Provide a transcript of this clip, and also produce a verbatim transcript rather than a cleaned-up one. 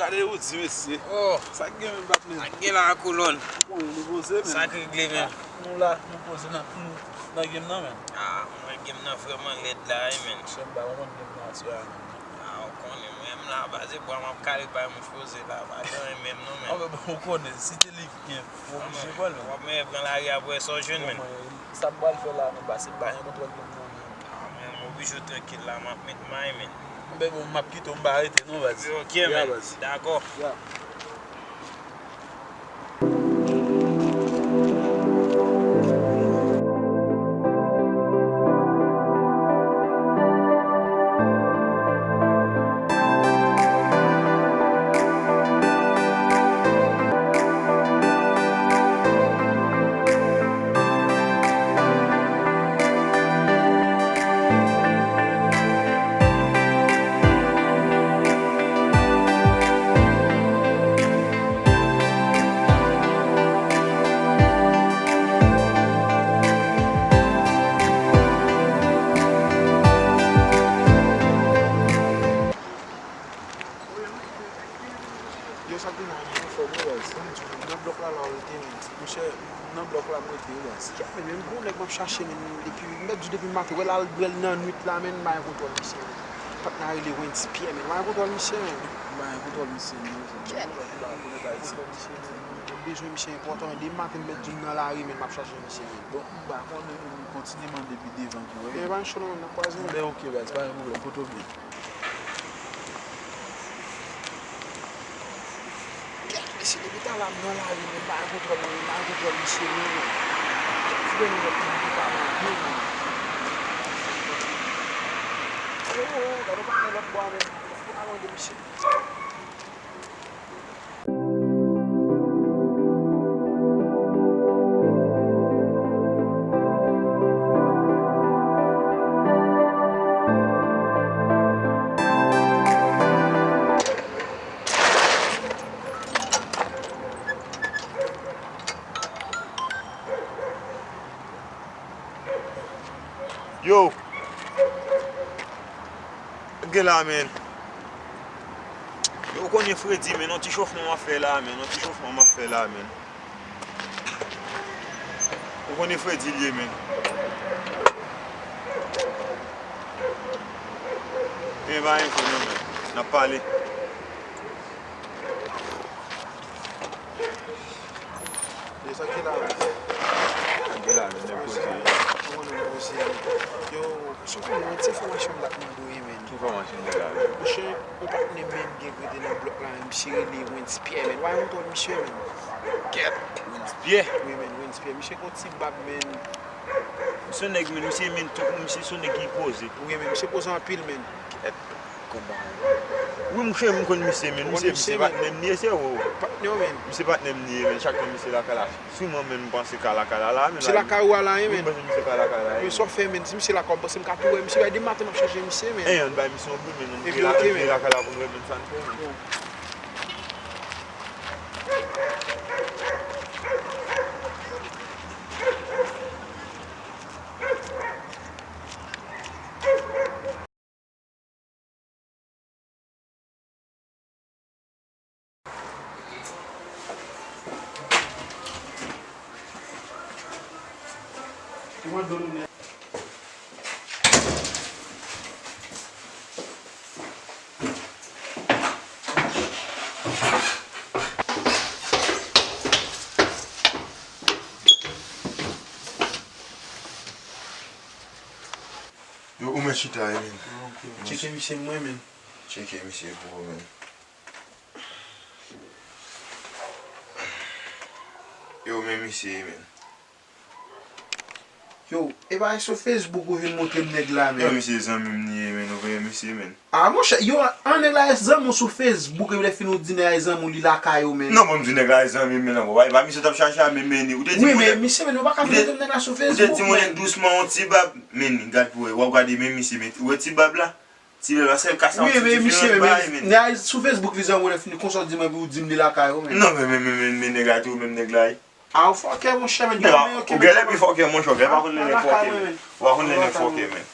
Gade ou di, mesye. Oh. Sa k gen menm, patnè? Sa k gen la, kolòn? Ou konnen nou poze, men. Sa k regle, men? Nou la, nou poze nan, nou, nan game nan, men. Ah, mwen, game nan vrèman lèd la, wi, men. Chèf ba, ou konn game nan, aswè a, men. Ah, ou konnen, mwen menm la, baze bwa m ap kale bay mouch poze la, pa gen anyen menm, non, men. Ah, men bon, ou konnen, si te li gen, ou oblije pran l, men. W ap men pran lari apre, sa w jwenn, men. Bon, men, sa m pral fè la, men, pase bay yon kontwòl game nan, men. Ah, men, m oblije w trankil la, m ap met may, men. Anben bon, m ap kite w, m pa rete non, baz. Ok, men. Dakò. Ya. Yo, sa k gen la, men, anfòm wi, baz. Ban m di w, nan blòk la, la w rete, men. Monchè, nan blòk la, m rete, wi, baz. Kèt, men, menm gon nèg m ap chache, men, depi, m mèt di w depi maten, wè l al bwè l nan nwit la, men, m pa gen kontwòl misye, men. Patnè a rele Wens Pyè, men, m pa gen kontwòl misye, men. M pa gen kontwòl misye, non, zanmi. Kèt. M pa gen kontwòl misye, men. M bezwen misye enpòtan, men, depi maten, m mèt di w m nan lari, men, m ap chache misye, men. Bon, m pa konnen, men, kontinye mande pi devan pou wè. Men, pa gen cho non, men, n ap kwaze, men. Anben, ok, baz, pa gen pwoblèm, pote w byen. Kèt, mesye, depi talè a m nan lari, men m pa gen kontwòl, men m pa gen kontwòl misye, non, men. Kèt, fouke nou lòt moun ki pa nan byen, men. Oh, oh, oh, gade yon patnè lòt bò a, men. Fò pa mande misye. Yo! Gen la, men. Yo, ou konnen fredi, men, yon ti chofman m ap fè la, men, yon ti chofman m ap fè la, men. Ou konnen fredi l ye, men. Men pa enfo non, men. N ap pale. Yo, sa k te la, men. Sa k te la, men, nèg poze. Ou konnen nèg poze. Yo, sou konnen, yon ti enfòmasyon m t ap mande w ye, men. Ki enfòmasyon nèg la, men? Monchè, yon patnè m menm gen rete nan blòk la, men, misye rele Wens Pyè, men. Wa yon tòl misye, men. Kèt, Wens Pyè? Wi, men, Wens Pyè. Misye gon ti bab, men. Misye nèg, men, misye, men, tou, misye se yon nèg ki poze. Wi, men, misye poze anpil, men. Kèt. Wi, monchè, m konn misye, men. Ou konn misye, misye, men? Patnè m li ye, se ou. Patnè w, men. Misye patnè m li ye, men. Chak tan misye lakay la, siman, men, m panse ka lakay la, la, men. Misye lakay ou a la, wi, men. M panse misye ka lakay la, wi. Men sa w fè, men, si misye lakay ou, m panse m ka tou wè misye, bay de maten m ap chache misye, men. Enben, bay misye yon bout, men, nou rive lakay la pou nou wè, men, sa n fè, men. Yo, ou mèt chita, wi, men. Ah, ok. Tcheke misye mwen, men. Tcheke misye pou ou, men. Yo, men misye, men. Yo, e pa sou Facebook ou vin montre m nèg la, men. Yo, misye zanmi m li ye, men. Ou konnen misye, men. Ah, monchè, yo, an nèg la e zanmi w sou Facebook, epi lè fini ou di nèg la e zanmi w, li lakay ou, men. Non, bon, m di nèg la e zanmi m, men non, bon, e pa misye w t ap chache a, men, men, ou te di, wi, men, misye, men, ou pa ka vin montre m nèg la sou Facebook, men. Ou te di m yon nèg dousman, yon ti bab, men, gad pou wè, w ap gade, men, misye, men, ou wè ti bab la? Ti bab la, sèl kasa yon ti diferans bay, men. Nèg la sou Facebook, li zanmi w, lè fini konsa, w di m, epi ou di m li lakay ou, men. Non, men, men, men, men, men, nèg la, tou, menm nèg la, wi. Ah, ou fòkè, monchè, men. Ou genlè pi fòkè, monchè, ou genlè pa konn lè nèg fòkè, men. Ou pa konn lè nèg fòkè, men.